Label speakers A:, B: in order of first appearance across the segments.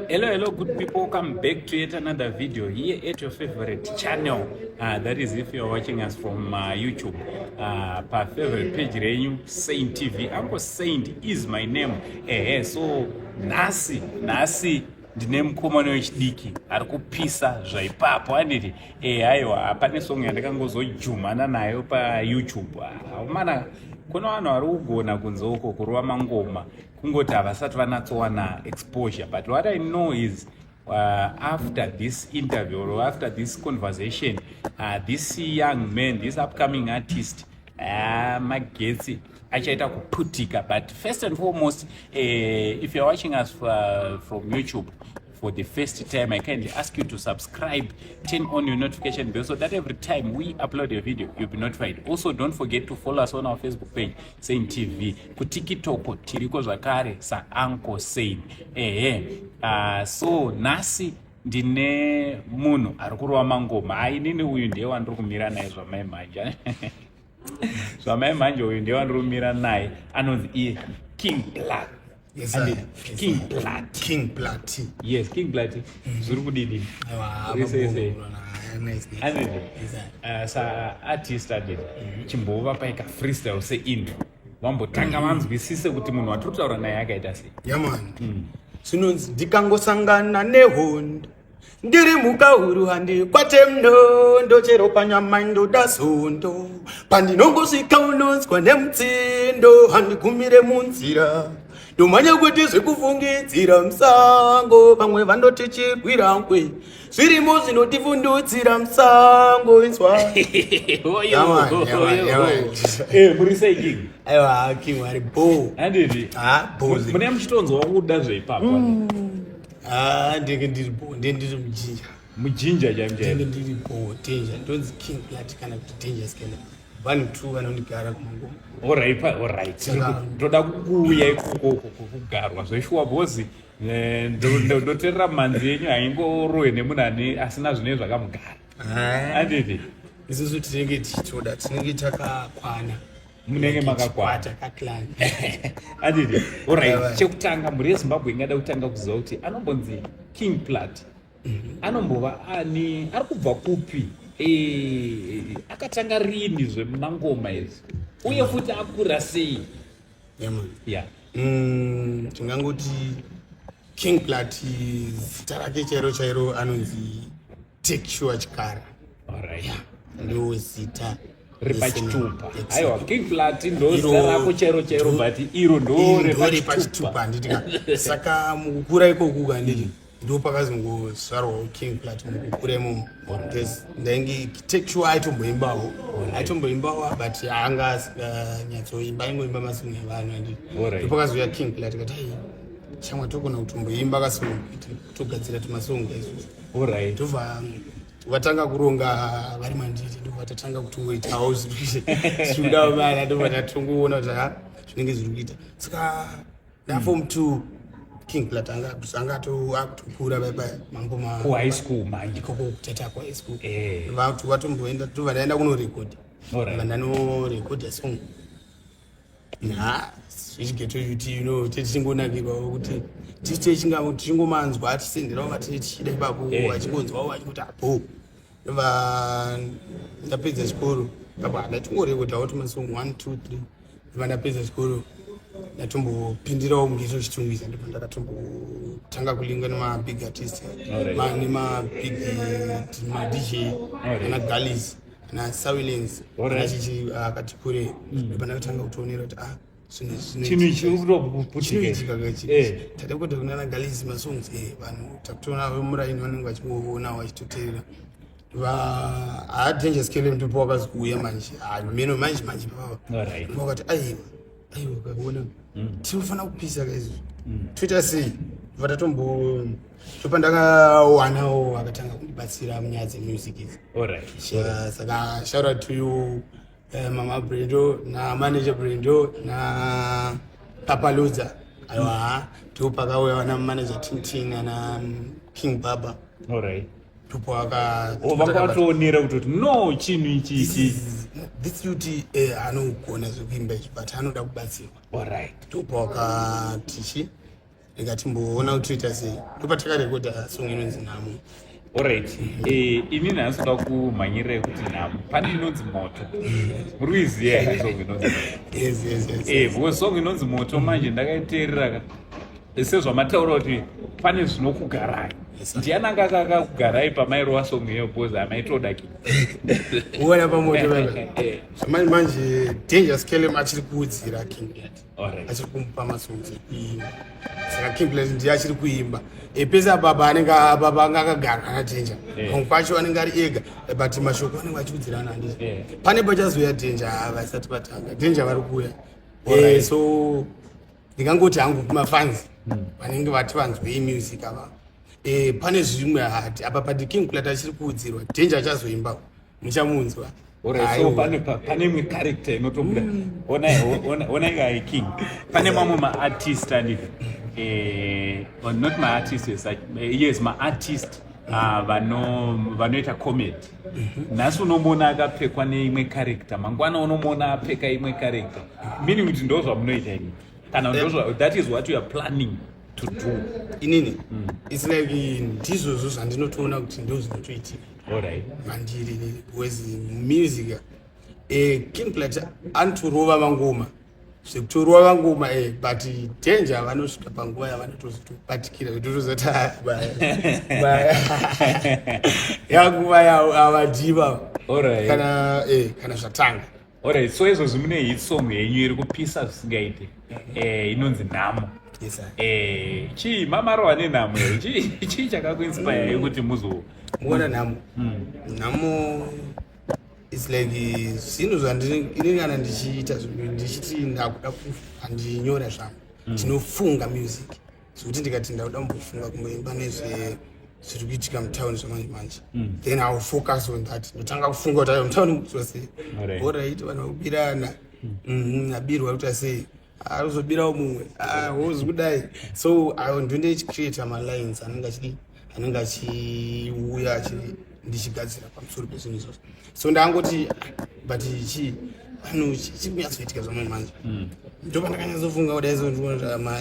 A: Hello, hello, good people. Welcome back to yet another video here at your favorite channel. That is if you're watching us from YouTube. Pa favorite page renyu, Saint TV. Uncle Saint is my name. So nhasi, nhasi ndine mukomana wechidiki ari kupisa zvaipapo, handiti? Aiwa, pane song yandakangozojumana nayo paYouTube. Mana kuna vanhu vari kugona kunze uko kurova mangoma, kungoti havasati vanatsowana exposure. But what I know is after this interview or after this conversation, this young man, this upcoming artist, magetsi achaita kuputika. But first and foremost, if you're watching us from YouTube for the first time, I kindly ask you to subscribe, turn on your notification bell so that every time we upload a video, you'll be notified. Also, don't forget to follow us on our Facebook page, Saint TV. KuTikTok tiriko zvakare saUncle Saint. Ehe. So nhasi ndine munhu ari kurova mangoma. Hai, inini uyu ndiye wandiri kumira naye zvamai manje. Zvamai manje uyu ndiye wandiri kumira naye, anonzi iye King Black.
B: Yes,
A: Andi-
B: sir. Yes,
A: King
B: sir.
A: Blood.
B: King Blood.
A: Yes, King Blood. Zviri kudini?
B: Aiwa,
A: Uri sei sei?
B: nice, nice.
A: Anditi?
B: Yes, sir.
A: Saartist, anditi, chimbova paika freestyle seintro, vambotanga vanzwisise kuti munhu watiri kutaura naye akaita sei.
B: Yeah man. Zvinonzi ndikangosangana nehondo, ndiri mhuka huru, handikwate munondo, chero panyama ndoda zondo, pandinongosvika unonzwa nemutsindo, handigumire munzira, ndomanya kuti zvekufungidzira musango, vamwe vandoti chirwirangwe, zvirimo zvinotivhundutsira musango, inzwa. Yeah man, yeah man, yeah man.
A: Muri sei, King?
B: Aiwa, King ari bo.
A: Handiti?
B: Ah, bo.
A: Mune muchitonzwa kuda zveipapo?
B: Ah, ndenge ndiri bo, ndenge ndiri mujinja.
A: Mujinja chaimo.
B: Ndenge
A: Chaimo.
B: ndiri bo, danger. Ndonzi King Blood kana kuti Danger Scanner, vanhu two vanondigara kumangoma.
A: Alright, alright. Ndoda kuuya ikoko kugarwa zveshuwa, because ndoteerera manzi yenyu, haingorohwe nemunhu ane asina zvinenge zvakamugara, handiti?
B: Isusu tinenge tichitoda, tinenge takakwana.
A: Munenge makakwana.
B: Takaklana.
A: Handiti? Alright.
B: Aiwa.
A: Chekutanga, mhuri yeZimbabwe ingada kutanga kuziva kuti anombonzi King Plat anombova ani, ari kubva kupi, akatanga rini zvemangoma izvi, uye futi akura sei?
B: Yeah man. Tingangoti King Plat, zita rake chairo chairo anonzi Takesure Chikara. Ndo zita.
A: Repachitupa.
B: Exactly.
A: Aiwa, King Plat ndo zita rako chairo chairo, but iro ndo
B: ndo
A: repachitupa.
B: Repachitupa, handitika? Saka mukukura ikoku, handiti, ndo pakazongozvarwawo King Plat mukukura imomo, because ndainge Takesure aitomboimbawo, but anga asinganyatsoimba, aingoimba masong evanhu, handiti? Ndo pakazouya King Plat, kati, "Ai shamwa, togona kutomboimba kasong, togadzira tumasong isusu." Ndobva vatanga kuronga vari mandiri, ndobva tatanga kutongoitawo zviri kudawo mana, ndobva tatongoona kuti ha, zvinenge zviri kuita. Saka ndaform 2, King Plat anga akutokura baibai mangoma.
A: Kuhigh school manje?
B: Ikoko kutata kuhigh school.
A: Eh.
B: Vatomboenda, tobva ndaenda kunorekodha. Ndanorekodha song ha zvichigeto kuti tichingonakirwawo kuti tichingomanzwa, tichisenderawo vatine tichida ipapo. Achingonzwawo achingoti apo. Ndobva ndapedza chikoro apo, ndatingorekodhawo tumasong 1 2 3. Ndobva ndapedza chikoro, ndatombopindirawo muGhetto Chitungwiza, ndobva ndakatombotanga kulinga nemabig artist, nemabig maDJ, ana Galis, ana Sawilens, ana chichi akati kure. Ndobva ndakatanga kutoonera kuti ah,
A: chinhu chiri kutoputika.
B: Chinoitika kachi. Tada kuita kunana Galis masongs, vanhu takutoona vemuraini vanenge vachingoona, vachitoteerera. Va Danger Scale ndipo wakazouya manje. Ah, meno manje manje papa wakati, "Aiwa, aiwa, kaona tinofanira kupisa kaizvi, toita sei?" Bva tatombo topa ndakawanawo akatanga kundibatsira munyaya dzemusic idzi. Saka shout out to you, Mama Brendo namanager Brendo na Papa Ludza. Aiwa, ndo pakauya vana manager Tintin ana King Baba. Ndipo waka
A: Oh, vanga vatoonera kutoti no, chinhu ichi ichi.
B: This youth anogona zvekuimba izvi, but anoda kubatsirwa. Ndipo wakatichi Rega timboona kuti toita sei. Ndopatakarekodha song inonzi Nhamo.
A: Alright, ini nhasi kuda kumhanyirira kuti nhamo, pane inonzi Moto, muri kuiziva here song inonzi Moto?
B: Yes.
A: Because song inonzi Moto manje ndakaiteerera ka, sezvamataura kuti pane zvinokugarai. Ndiani anga akakakugarai pamairova song iyo? Because hamaitoda ki.
B: Uona pamoto baba. Manje manje Danger Skelem achiri kuudzira King Plat. Achiri kumupa masongs ekuimba, saka King Plat ndiye achiri kuimba. Pese apapa anenge apapa anga akagara ana Danger. Pamwe pacho anenge ari ega, but mashoko anenge achiudzirana, handiti? Pane pachazouya Danger, vasati vatanga. Danger vari kuuya. So ndingangoti hangu kumafans vanenge vati vanzwei music ava, pane zvimwe hati apa pati King Plat achiri kuudzirwa, Danger achazoimbawo, muchamunzwa.
A: Alright, so
B: Aiwa.
A: pane imwe character inotobuda. Onai kai King, pane mamwe maartist anditi, or not maartist as such, yes, maartist vanoita comedy. Nhasi unomuona akapfekwa neimwe character, mangwana unomuona apfeka imwe character, meaning kuti ndo zvamunoita imi kana that is what you are planning to do?
B: Inini it's like ndizvozvo zvandinotoona kuti ndo zvinotoitika mandiri inini, because music, King Plat anotorova mangoma zvekutorova mangoma, but Danger vanosvika panguva yavanotozitobatikira vetotozati yanguva yavo avadhiva. Kana zvatanga.
A: Alright, so izvozvi mune hit song yenyu iri kupisa zvisingaite, inonzi Nhamo.
B: Yes, sir.
A: Chii mamarova nenhamo here? Chii chakakuinspire yekuti muzo
B: Muona nhamo, nhamo it's like zvinhu zvandini inini kana ndichiita zvinhu, ndichiti ndakuda handinyora zvangu, ndinofunga music zvekuti ndikati ndakuda kumbofunga kumboimba nezve zviri kuitika mutauni zvamanje manje, then I will focus on that. Ndotanga kufunga kuti ayo mutauni mukuitwa sei. Alright, vanhu vakubirana. Abirwa kuita sei, arikuzobirawo mumwe, wozi kudai. So ayo ndondechicreata malines anenge achidi, anenge achiuya ndichigadzira pamusoro pezvinhu izvozvo. So ndangoti, but chi vanhu chiri kunyatsoitika zvamwe manje, ndo pandakanyatsofunga kudai. So ndikuona kuti ama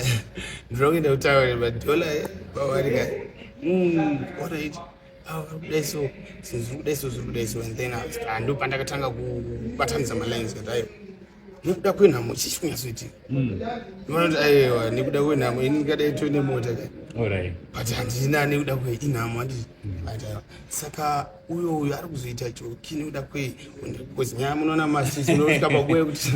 B: ndinoda kuenda kutaura, but dola pawarika, alright, kudai, so zvinhu zviri kudai, so zviri kudai, so and then ndo pandakatanga kubatanidza malines kuti aiwa, nekuda kwenhamo chichi kunyatsoitika. Ndinoona kuti aiwa, nekuda kwenhamo ini ndingadai tone mota ka, but handina nekuda kweinhamo, handiti? But aiwa, saka uyo uyo ari kuzoita joki nekuda kwe, because nyaya munoona masisi unosvika panguva yekuti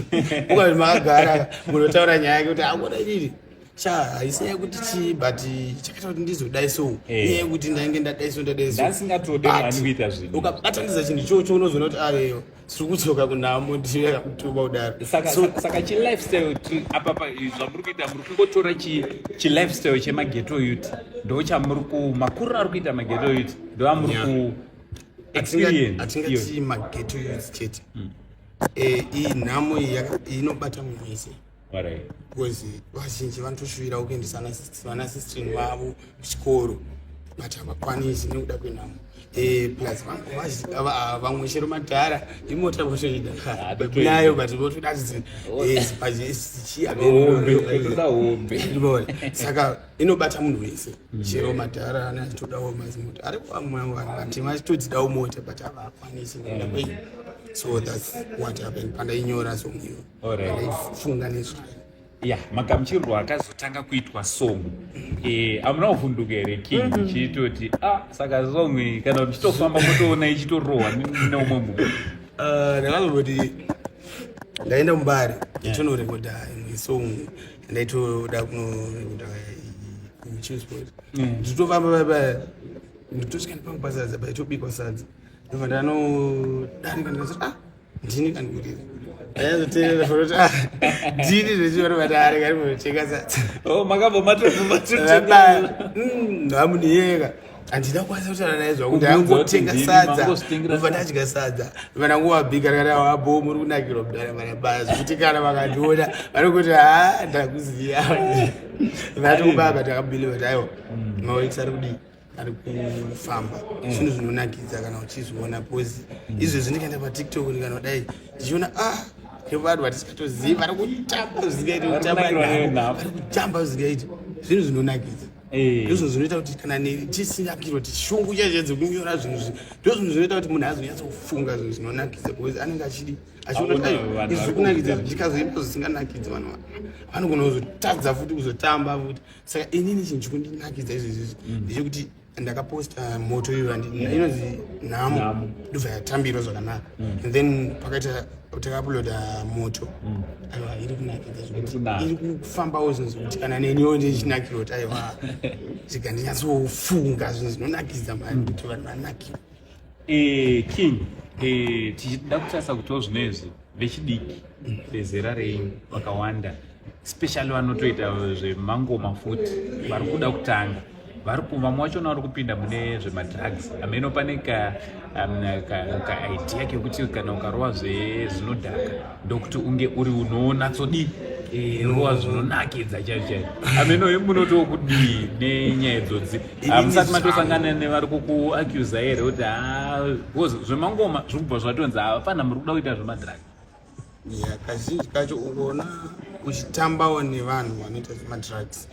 B: ukati makagara munotaura nyaya yake kuti akona inini sha haisi nyaya yekuti chii, but chakaita kuti ndizodai so inyaya yekuti ndainge ndadai so, ndadai so.
A: Ndasingatode mani kuita zvinhu.
B: Ukabatanidza chinhu ichocho unozoona kuti ayeyo tiri kudzoka kunhamo, ndiyo yakakutuma kudaro.
A: Saka chilifestyle apa zvamuri kuita, muri kungotora chilifestyle chemaghetto youth, ndo chamuri ku makuriro ari kuita maghetto youth, ndo amuri ku experience?
B: Hatingati maghetto youth chete. Iyi nhamo iyi inobata munhu wese, because vazhinji vanotoshuvira kuendesa vana sistrini vavo kuchikoro, but havakwanisi nekuda kwenhamo. Plus vamwe chero madhara imota votoida nayo, but votoda
A: Hombe, hombe.
B: Saka inobata munhu wese, chero madhara ane achitodawo mazimota, ari vamwe vanhu vatema achitodzidawo mota, but havakwanisi nekuda kwei. So that's what happened pandainyora song iyo, pandaifunga nezvayo.
A: Ya, magamuchirwo akazotanga kuitwa song, hamuna kuvhunduka here, King, ichitoti ah, saka song iyi kana kuti ichitofamba motoona ichitorohwa neumwe munhu?
B: Ndakazongoti ndaenda muBari, nditonorekodha imwe song ndaitoda kunorekodha kuChillspot. Nditofamba paya, nditosvika ndipangu pasadza paitobikwa sadza, ndobva ndanodarika, ndikazoti, "Ah, ndini kanikurira." Ndayazoteerera kuti, "Ah, ndini zvechivari vatari karimboteka sadza."
A: Oh, makabva matototenga.
B: Hamuniyeka, handina kukwanisa kutaura naye zvakuti
A: Kubvunza kuti
B: angotenga
A: ndini,
B: sadza.
A: mangozvitengera.
B: Ndobva ndadya sadza, ndobva ndangowabika, ndikati, "Abo muri kunakirwa kudara marabaya zvekuti kana vakandiona vanongoti, ha, ndakuziya." Vatokubaba takabhiliva kuti aiwa, maworks ari kudii, ari kufamba. Zvinhu zvinonakidza kana uchizviona, because izvezvi ndikaenda paTikTok ndikanodai ndichiona, ah, nevanhu vatisingatozivi vari kutamba zvisingaiti,
A: Vari
B: kutamba
A: kunakirwa
B: navo,
A: nenhamo.
B: vari kutamba zvisingaiti. Zvinhu zvinonakidza.
A: Eh.
B: Ndozvo zvinoita kuti kana tisinakirwa kuti shungu chaicho dzekunyora zvinhu ndo zvinhu zvinoita kuti munhu azonyatsofunga zvinhu zvinonakidza, because anenge achidi achiona kuti
A: Aona
B: aiwa,
A: vanhu
B: izvi
A: vari
B: zvikunakidza,
A: kuita.
B: ndikazoimba zvisinganakidzi, vanhu vanogona kuzotadza futi kuzotamba futi. Saka inini chinhu chikundinakidza izvezvizvi ndechekuti ndakaposta moto iyo inonzi Nhamo.
A: Nhamo.
B: Ndobva yatambirwa zvakanaka, and then pakaita takauploada moto, aiwa, iri kunakidza zvekuti
A: Kunaka.
B: iri kufambawo zvinhu zvekuti kana neniwo ndichinakirwa kuti aiwa, zvika ndinyatsofunga zvinhu zvinonakidza mari kuti vanhu vanakirwe.
A: King, tichida kutarisa kutiwo zvinezvi vechidiki vezera renyu vakawanda, especially vanotoita zvemangoma futi, vari kuda kutanga, vari vamwe vachona vari kupinda mune zvemadrugs. Hameno pane ka idea kekuti kana ukarova zvinodhaka ndokuti unge uri unonatsodi rova zvinonakidza chaizvo chaizvo. Hameno munotiwo kudii nenyaya idzodzi?
B: Inini
A: Musati
B: zvangu.
A: matosangana nevari kukuaccusa here kuti ha, because zvemangoma zviri kubva zvatonzi hapana, muri kuda kuita zvemadrugs?
B: Ya, kazhinji kacho ungoona uchitambawo nevanhu vanoita zvemadrugs,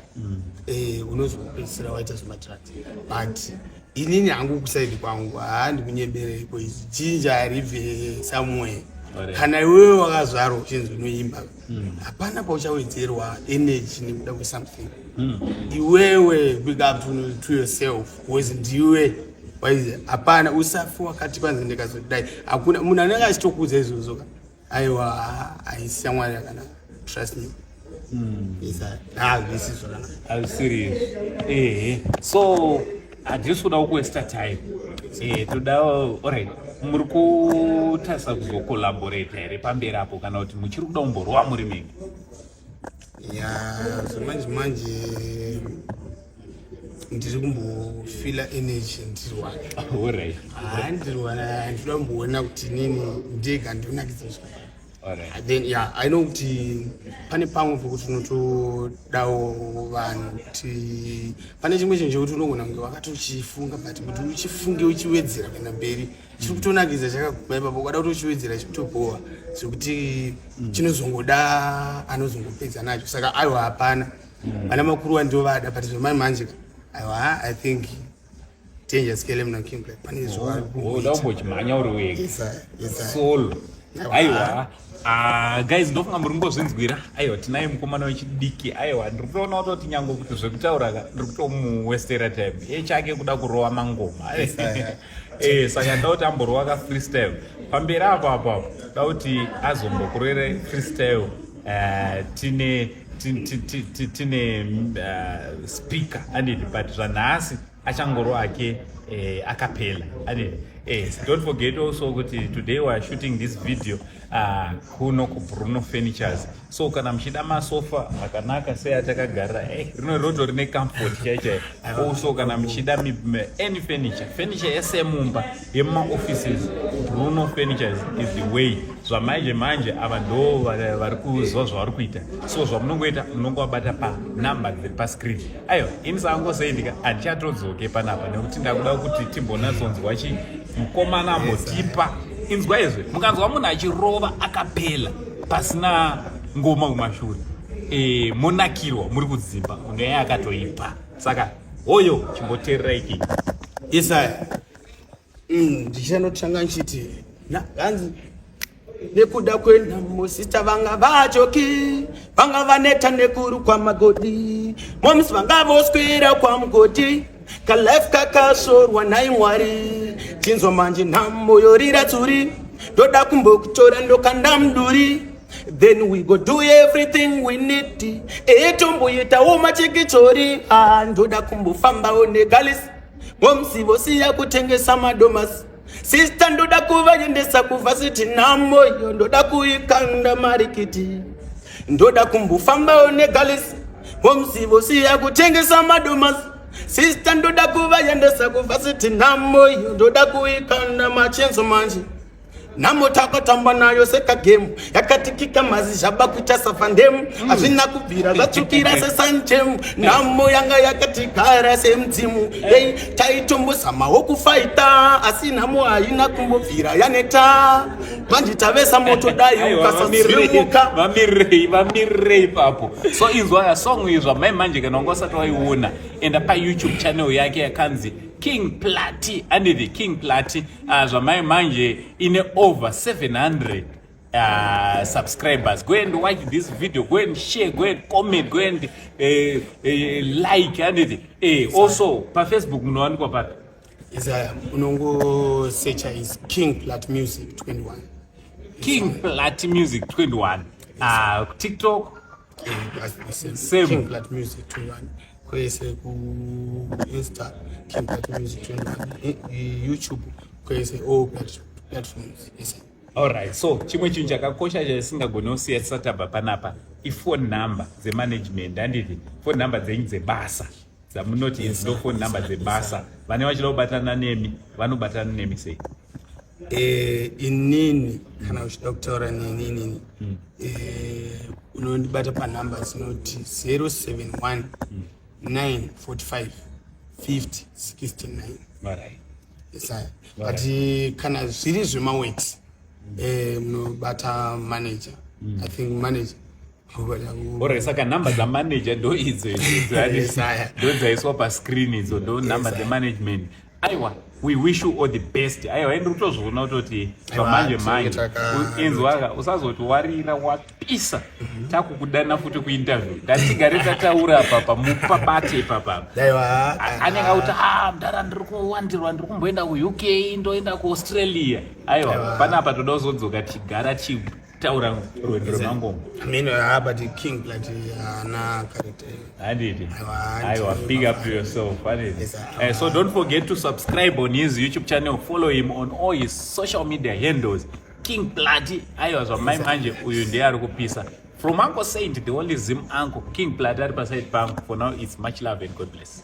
B: unozopedzisira waita zvemadrugs. But inini hangu kuside kwangu haandi kunyebereko, izi jinja haribve somewhere. Kana iwewe wakazvarwa uchinzi unoimba, hapana pauchawedzerwa energy nekuda kwesomething. Iwewe big up to yourself, because ndiwe waizi. Hapana, usafi wakati kwanzi ndikazodai. Hakuna munhu anenge achitokuudza izvozvo ka. Aiwa, haisi shamwari yakanaka, trust me. Yes, hazvisi zvakanaka.
A: Hazvisiri ehe. So hatisi kuda kuwaster time, toda, alright, muri kutarisa kuzocollaborata here pamberi apo, kana kuti muchiri kuda kumborova muri mega?
B: Ya, zvamanje manje ndiri kumbofila energy ndiri one. Ha, ndiri one, ndinoda kumboona kuti nini ndega ndinonakidza zvakanaka. Then yeah, I know kuti pane pamwe pekuti unotodawo vanhu, kuti pane chimwe chinhu chekuti unogona kunge wakatochifunga, but kuti uchifunge uchiwedzera kuenda mberi, chiri kutonakidza chakaguma ipapo. Ukada kuti uchiwedzera, chikutobhowa zvekuti chinozongoda anozongopedza nacho. Saka aiwa, hapana, vana makuru ndovada, but zvamai manje ka, aiwa, I think Danger Skelem naKing Black pane zvavari
A: Uda
B: kumboita.
A: kumbochimhanya uri wega?
B: Yes, sir.
A: Solo?
B: Aiwa.
A: Aiwa. Ah, guys, ndofunga muri kungozvinzwira. Aiwa, tinaye mukomana wechidiki. Aiwa, ndiri kutoona kutoti nyange kuti zvekutaura ka, ndiri kutomuwestera time yechake kuda kurova mangoma.
B: Yes, sir.
A: Saka nda kuti amborova ka freestyle pamberi apo apo apo, da kuti azombokurere freestyle, tine tine speaker anditi, but zvanhasi achangoro ake a cappella anditi. Don't forget also kuti today we are shooting this video kuno kuBruno Furnitures. So kana muchida masofa akanaka seatakagarira, rino roto rine comfort chai chai. Also kana muchida any furniture yese yemumba, yemumaoffices, Bruno Furnitures is the way. Zvamanje manje ava ndo vari kuziva zvavari kuita. So zvamunongoita, munongovabata panumber dziri pascreen. Aiwa, ini saangosei handichatodzoke panapa nekuti ndakuda kuti timbonatsonzwa chi mukomana ambotipa. Inzwa izvi, mukanzwa munhu achirova a cappella pasina ngoma kumashure, monakirwa muri kudzimba, munhu yai akatoipa. Saka hoyo, chimboteererai King.
B: Isaya, ndichanotanga nchiti hanzi nekuda kwenhamo sister vanga vachoki, vanga vaneta nekurukwa magodi, moms vanga voswera kwamugoti, kalife kakasorwa nai Mwari. Chinzwa manje, nhamo yorira tsuri, ndoda kumbokutora ndokanda muduri, then we go do everything we need, etomboitawo machikichori. Ah, ndoda kumbofambawo negalisi, moms vosiya kutengesa madomasi, sister ndoda kuvaendesa kuvarsity, nhamoyo ndoda kuikanda marikiti. Ndoda kumbofambawo negalisi, moms vosiya kutengesa madomasi, sister ndoda kuvaendesa kuvarsity, nhamoyo ndoda kuikanda machenzo manje. Nhamo takatamba nayo sekagemu, yakatikika mazizhaba kuita safandemu. Hazvina kubvira zvatsvukira sesanjemu. Nhamo yanga yakatigara semudzimu. Ei, taitombozamawo kufaita, asi nhamo haina kumbobvira yaneta. Manje tavesa moto, dai
A: Aiwa,
B: ukasasimuka.
A: Vamirirei, vamirirei ipapo. So inzwa song iyi zvamai manje. Kana wanga usati waiona, enda paYouTube channel yake yakanzi King Platy, anditi? King Platy. Zvamai manje ine over 700 subscribers. Go and watch this video, go and share, go and comment, go and like, anditi? Also paFacebook munowanikwa papi?
B: Isaya, unongosearcha is King Plat Music 21.
A: King Platy Music 21. TikTok?
B: That's the same.
A: Same.
B: King Plat Music 21 kwese, kuInsta King Plat Music 21, YouTube kwese, all platforms, yes.
A: Alright, so chimwe chinhu chakakosha chatisingagoni kusiya tisati tabva panapa iphone number dzemanagement, handiti? Phone number dzenyu dzebasa dzamunoti idzi ndo phone number dzebasa. Vane vachida kubatana nemi vanobatana nemi sei?
B: Inini kana uchida kutaura neni inini, unondibata panhamba dzinoti 071 945 50 69. Yes, but kana zviri zvemaworks, munobata manager. I think manager.
A: Alright, saka nhamba dzamanager ndo idzo idzo.
B: Yes, aya.
A: Ndo dzaiswa pascreen idzo, ndo nhamba dzemanagement. Aiwa, we wish you all the best. Aiwa, endiri kutozviona kutoti zvamanje manje inzwaka, usazoti warira wapisa takukudana futi kuinterview. Ndatigare tataura papa mupabate ipapapa.
B: Aiwa.
A: Anenge akuti, "A mudara, ndiri kuwandirwa, ndiri kumboenda kuUK, ndoenda kuAustralia." Aiwa.
B: Aiwa.
A: Panapa toda kuzodzoka tigara tichitaura rwendo rwemangoma.
B: I mean, but King Plat haana character.
A: Handiti?
B: Aiwa.
A: Aiwa, big up to yourself, handiti?
B: Yes, sir.
A: So don't forget to subscribe on his YouTube channel, follow him on all his social media handles, King Platy. Aiwa, zvamai manje uyu ndiye ari kupisa. From Uncle Saint, the only Zim uncle, King Platy ari paside pangu. For now, it's much love and God bless.